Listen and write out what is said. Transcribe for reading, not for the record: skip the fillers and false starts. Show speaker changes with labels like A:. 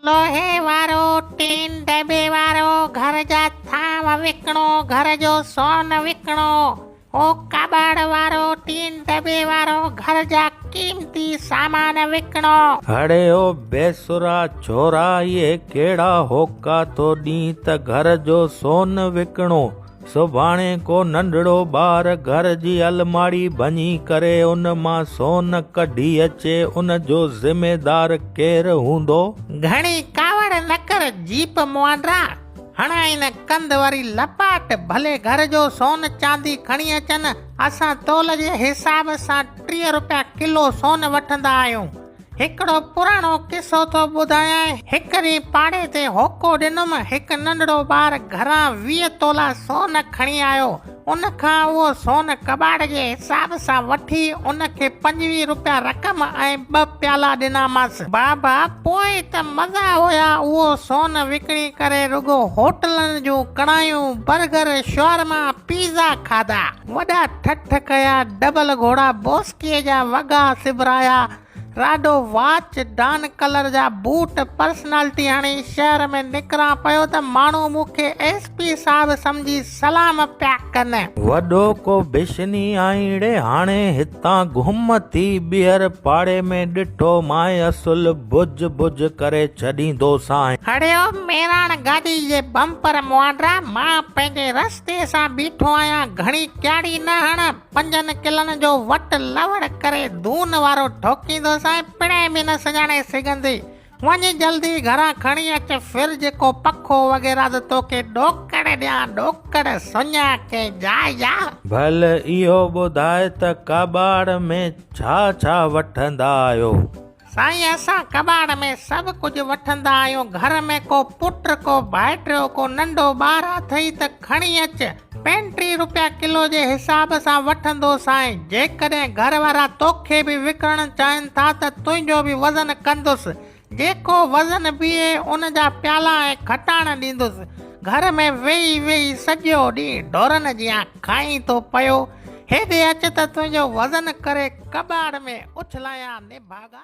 A: لوهي وارو، ٽين ڊٻي وارو، گهر جا ٿانو وڪڻو، گهر جو سون وڪڻو، هو ڪٻاڙ وارو، ٽين ڊٻي وارو، گهر جا قيمتي سامان وڪڻو.
B: هڙي او بيسرا ڇورا اهي ڪهڙا هوڪا ٿو ڏين ته گهر جو سون وڪڻو. سڀاڻي ڪو ننڍڙو ٻار گهر جي الماڙي ڀڃي ڪري ان مان سون ڪڍي اچي ان جو ذميدار ڪير هوندو؟
A: گهڻي ڪاوڙ نه ڪر جيپ موانڊرا، هڻائين ڪنڌ وري لپاٽ، ڀلي گهر جو سون چاندي کڻي اچن، اسان تول جي حساب سان 30 روپيا ڪلو سون وٺندا آهيون. هڪڙو پراڻو قصو ٿو ٻڌايانء. هڪ ڏينهن پاڙي تي هوڪو ڏنم. هڪ ننڍڙو ٻار گهران 20 تولا سون کڻي آيو. ان کان اهو سون ڪٻاڙ جي حساب سان وٺي ان کي 25 روپيا رقم ۽ ٻه پيالا ڏنامانس. بابا پوء ته مزا هيا اهو سون وڪڻي ڪري رڳو هوٽلن جون ڪڙايون، برگر، شوارما، پيزا کاڌا. وڏا ٺٺ ڪيا، ڊبل گهوڙا بوسڪيء جا وڳا سبرايا، راڊو واچ، ڊان ڪلر جا بوٽ، پرسنالٽي هڻي شهر ۾ نڪران پيو ته ماڻهو مون کي ايس پي صاحب سمجهي سلام پيا ڪن.
B: وڏو ڪو بشني آهين ڙي، هاڻي هتان گم ٿي ٻيهر پاڙي ۾ ڏٺو مانء اصل بج بج ڪري ڇڏيندوسانء.
A: هڙيو ميراڻ گاڏي جي بمپر موانڊرا، مان پنهنجي رستي سان بيٺو آهيان، گهڻي ڪياڙي نه هڻ. پنجن ڪلن جو وٽ لوڙ ڪري دون وارو ٺوڪيندوسانء، پڻهين به نه سڃاڻي سگهندي. وڃ جلدي گهران کڻي اچ فرج، ڪو پکو وغيره ته توکي ڏوڪڙ ڏيان، ڏوڪڙ سڃا ڪنهن جاء جا.
B: ڀل اهو ٻڌاء ته ڪٻاڙ ۾ ڇا ڇا وٺندا آهيو؟
A: سائين اسان ڪٻاڙ ۾ سڀ ڪجهه وٺندا آهيون، گهر ۾ ڪو پٽ، ڪو ڀائٽيو، ڪو ننڍو ٻار اٿئي ته کڻي اچ، 35 روپيا ڪلو جي حساب سان وٺندو سانء، جيڪڏهن گهر وارا توکي به وڪڻڻ چاهين ٿا ته تنهنجو به وزن ڪندس، جيڪو وزن بيهي ان جا پيالا ۽ کٽاڻ ڏيندس، گهر ۾ ويهي ويهي سڄو ڏينهن ڍورن جيان کائين ٿو پيو، هيڏي اچ ته تنهنجو وزن ڪري ڪٻاڙ ۾ اڇلايان نڀاڳا.